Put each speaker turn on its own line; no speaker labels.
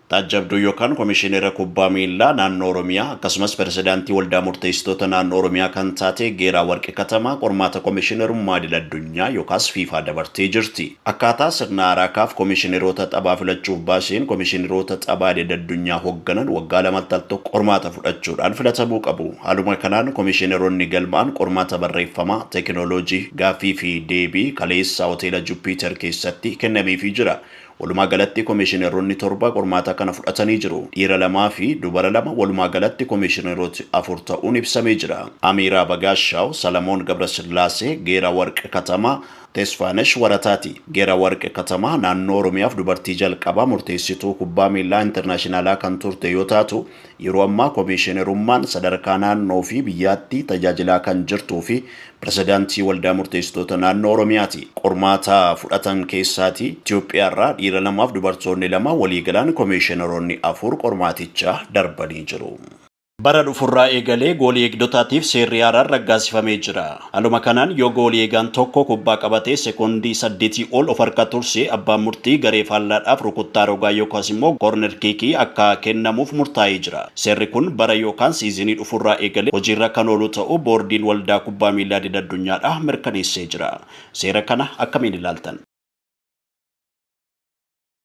Taajjabduu yookaan Komishinera Kubbaa Miillaa Naannoo Oromiyaa akkasumas Pirezidaantii Waldaa Murteessitoota Naannoo Oromiyaa kan taate Geeraa Warqi Katamaa qormaata Komishinerummaa Idil Addunyaa yookaas FIFA dabartee jirti. Akkaataa sirna haaraa kaaf komishineroota taphaa filachuuf baaseen komishineroota taphaa idil addunyaa hoogganan waggaa lamatti al tokko qormaata fudhachuudhaan filatamuu qabu. Haaluma kanaan komishineroonni galma'an qormaata barreeffamaa, teekinooloojii, gaaffii fi deebii kaleessa hoteela Jupiter keessatti kennameefii jira. Walumaa galatti komishineroonni 7 qormaata kana fudhatanii jiru. Dhiira 2 fi dubara 2 walumaa galatti komishinerooti 4 ta'uun ibsamee jira. Amiiraa Bagaashaaw, Salamoon Gabrasillaasee, Geeraa Warqi Katamaa, Tesfaanesh Warataati. Geeraa Warqi Katamaa naannoo Oromiyaaf dubartii jalqabaa murteessituu kubbaa miillaa intarnaashinaalaa kan turte yoo taatu, yeroo ammaa komishinerummaan sadarkaa naannoo fi biyyaatti tajaajilaa kan jirtuu fi Pirezidaantii Waldaa Murteessitoota Naannoo Oromiyaati. Qormaata fudhatan keessaati Itoophiyaarraa dhiira 2f dubartoonni 2 waliigalaan komishineroonni 4 qormaaticha darbanii jiru. Bara dhufurraa eegalee goolii eegdotaatiif seerri haaraan raggaasifamee jira. Haaluma kanaan yoo goolii eegaan tokko kubbaa qabatee sekoondii 8 ol of harka turse abbaan murtii garee faallaadhaaf rukuttaa rogaa yookaas immoo koorner kiikii akka kennamuuf murtaa'ee jira. Seerri kun bara yookaan siizinii dhufurraa eegalee hojiirra kan oolu ta'uu boordiin waldaa kubbaa miillaa idil addunyaadhaa mirkaneessee jira. Seera kana akkamiin ilaaltan?